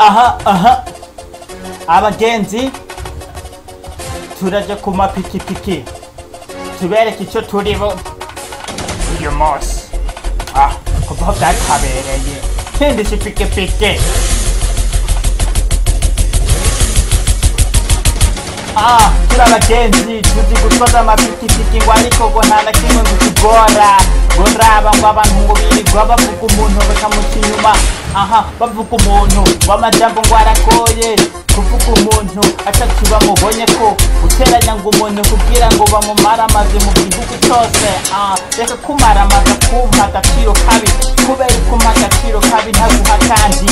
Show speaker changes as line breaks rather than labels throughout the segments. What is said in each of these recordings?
Aha aha, abagenzi, turaje ku mapikipiki tubereke icyo turibo uyu munsi. Ah, kuva aho byakabereye mpindisha ipikipiki. Ah, turi abagenzi tuzi gutwaza amapikipiki, ngo ariko ngo nta na kimwe ngo tugora, ngo raba ngo abantu ngo birirwa bavuga umuntu bakamuca inyuma. Aha, bavuga umuntu w'amajambo ngo aragoye kuvuga umuntu atatu bamubonye ko guteranya ngo umuntu kugira ngo bamumare amazi mu gihugu cyose. Ah, reka kumara amazi kumpa agaciro kabi, kubera kumpa agaciro kabi ntaguha kandi.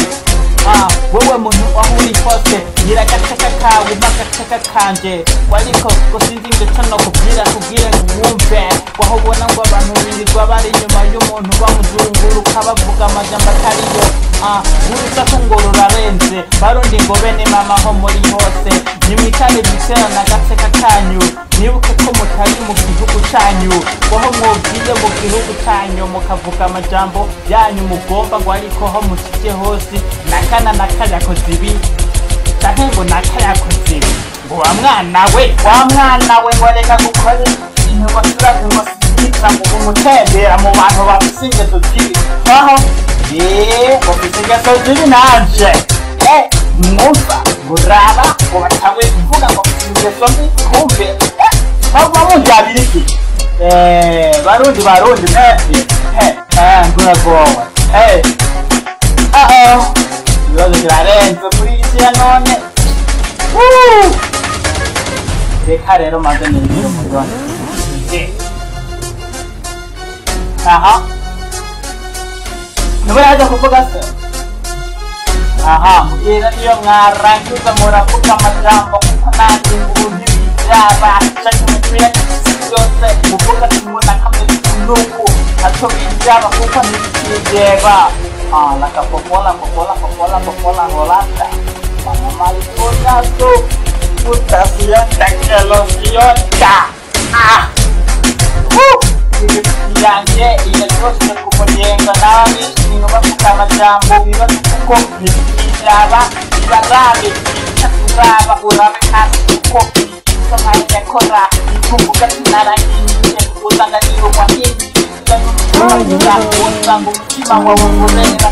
Ah, wewe muntu aho uri hose, nyira agateka kawe umpa agateka kanje, ariko ngo sinzi ngo ico nokubwira kugira ngo wumve. Waho ubona ngo abantu birirwa bari inyuma y'umuntu bamuzunguruka bavuga amajambo atariyo. Ah, urusaku ngo rurarenze. Barundi ngo bene mama ho muri hose, nimwicare mwiterane agateka kanyu, mwibuke ko mutari mu gihugu canyu. Waho mwogiye mu gihugu canyu mukavuga amajambo yanyu mugomba, ngo ariko ho mushitse hose nakana nakayakoze ibi canke ngo nakayakoze ibi, ngo wa mwana we, wa mwana we, ngo reka gukora ibintu ngo turabe ngo sikiza ngo umutembera mu bantu bafise ingeso zibi. Aho ngo mfise ingeso zibi nanje, mwumva ngo raba ngo batanguye kuvuga ngo mfise ingeso mbi, kumbe bavuga munjabira iki? Barundi barundi mwese, nguragowe. Uh-oh, ibibazo birarenze kuri iyi si ya none. Woo! Reka rero maze ninjire mu none. Aha, ntiburaza kuvuga se? Aha, mbwira niyo mwarangiza muravuga amajambo, kuko nanjye ngo ntibiraba canke umupira isi yose muvuga ati umuntu akameze nuku ntaco biraba kuko ntibikireba. Ah, la capopola, popola, popola, popola, rolanda. Mama mariposa, puta siota, que lo siota. Ah! Woo! Yanje iraryoshe kumunyenga n'ababishinga bavuga amajambo bibaza kuko ntibikiraba bibarabe urabe urabe hasi kuko icyo mpahita akora kuvuga ati narahinduye usanga niyo wahinduye usanga umutima wawe urera